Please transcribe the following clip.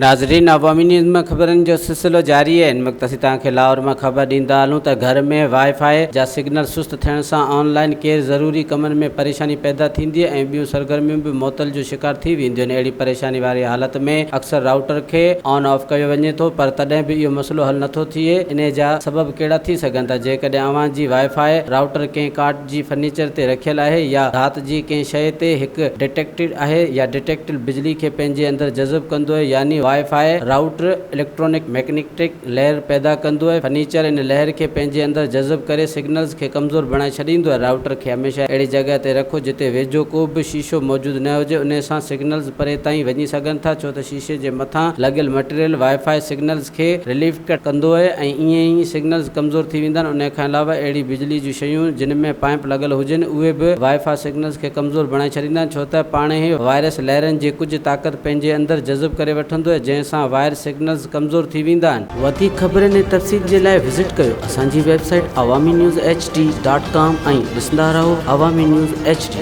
ناظرين عوامي نيوز ۾ خبرن جو سلسلو جاري آهي هن وقت اسين توهان کي لاهور مان خبر ڏيندا هلون ته گهر ۾ وائي فائي جا سگنل سست ٿيڻ سان آن لائين ڪير ضروري ڪمن ۾ پريشاني پيدا ٿيندي ۽ ٻيون سرگرميون به معطل جو شڪار ٿي وينديون آهن اهڙي پريشاني واري حالت ۾ اڪثر رائوٽر کي آن آف ڪيو وڃي ٿو پر تڏهن به اهو مسئلو حل نٿو ٿئي انهي جا سبب ڪهڙا ٿي سگهن ٿا جيڪڏهن اوهان جي وائي فائي رائوٽر ڪنهن ڪاٺ جي فرنيچر تي رکيل آهي يا ڌات جي ڪنهن شيء تي هڪ ڊٽيڪٽڊ آهي يا ڊٽيڪٽل بجلي کي پنهنجي اندر جذب ڪندو آهي يعني wifi router electronic magnetic لهر پيدا ڪندو آهي فرنيچر ان لهر کي پنهنجي اندر جذب ڪري سگنلز کي ڪمزور بڻائي ڇڏيندو آهي رائوٽر کي هميشه اهڙي جڳهه تي رکو جتي ويجهو ڪو به شيشو موجود نه هجي انهي سان سگنلز پري تائين وڃي سگهن ٿا ڇو ته شيشي جي مٿان لڳل مٽيريل وائي فائي سگنلز کي رليفڪٽ ڪندو آهي ۽ ائين ئي سگنلز ڪمزور ٿي ويندا آهن انهي کان علاوه اهڙي بجلي جون شيون جن ۾ پائيپ لڳل هجن اهي به وائي فاء سگنلز کي ڪمزور بڻائي ڇڏيندا آهن ڇو ته پاڻيهي وائرس لهرن جي ڪجهه طاقت پنهنجي اندر جذب ڪري وٺندو آهي جنهن سان وائر سگنلز ڪمزور ٿي ويندا آهن. وڌيڪ خبرن ۽ تفصيل جي لاء وزٽ ڪيو اسان جي website Awami news H D dot com ۽ ڏسندا رهو عوامي نيوز ايڇ ڊي.